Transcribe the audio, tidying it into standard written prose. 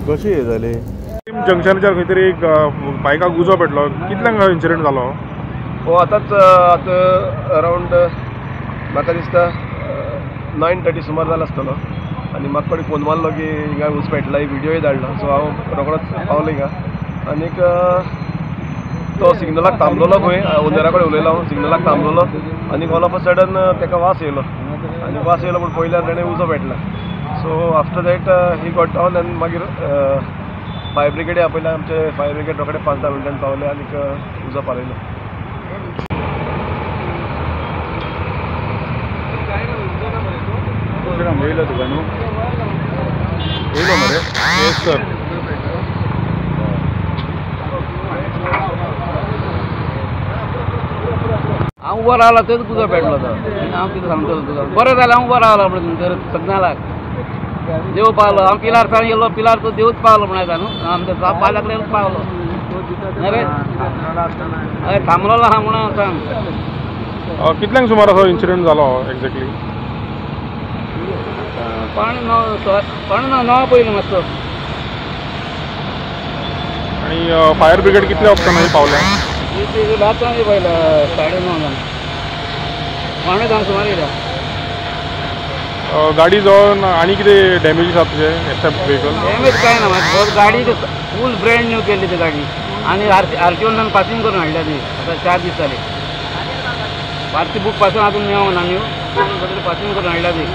कशी हे जाली जंक्शनाचेर खंय तरी एक बायकाक उजो पेटलो. कितल्यांक इन्सिडंट जालो? हो आतांच आतां अरावंड म्हाका दिसता 9:30 सुमार जाला आसतलो. आनी म्हाका कोणी फोन मारलो की हिंगा उजो पेटला, व्हिडियोय धाडलो. सो हांव रोखडोच पावलो हिंगा. आनीक तो सिग्नलाक थांबलेलो खंय ओनरा कडेन उलयलो हांव, सिग्नलाक थांबलेलो आनी ऑल ऑफ अ सडन ताका वास येयलो आनी वास येयलो पूण पयल्यार ताणें उजो पेटला. So after that he got down आनी मागीर फायर ब्रिगेड आपयले. आमचे फायर ब्रिगेड रोखडे 5-10 मिनटान पावले आनीक उजो पालयलो. येयलो तुका न्हू? येयलो मरे? Yes sir. हांव उबो रावला थंयच उजो पेटलो तो. हांव कितें सांगतलो तुका? बरें जालें हांव उबो रावला म्हणून सगनालाक देव पावलो. हांव पिलार सावन येयलो, पिलार तो देवूच पावलो म्हण येता न्हू. आमच्या पावला कडेन पावलो. अरे हय थांबलोलो आहा म्हणून सांग. कितल्यांक सुमार असो इन्सिडंट जालो एक्झॅक्टली? 8:45 8:45 पयलीं मातसो. आनी फायर ब्रिगेड कितल्या वखदां पावल्या? रातरांनी पयला 9:30 जावन 9:45 सुमार येयल्या. गाडी जवळ आनी कितें डॅमेजीस आसा तुजे एक्सेप्ट व्हेकल? डॅमेज कांय ना, गाडी फूल ब्रँड न्यू केल्ली ती गाडी. आनी आर टी ओन पासिंग करून हाडल्या ती आतां 4 दीस जाले. आरसी बूक पासून अजून मेळोंक ना न्यू, पासिंग करून हाडल्या ती.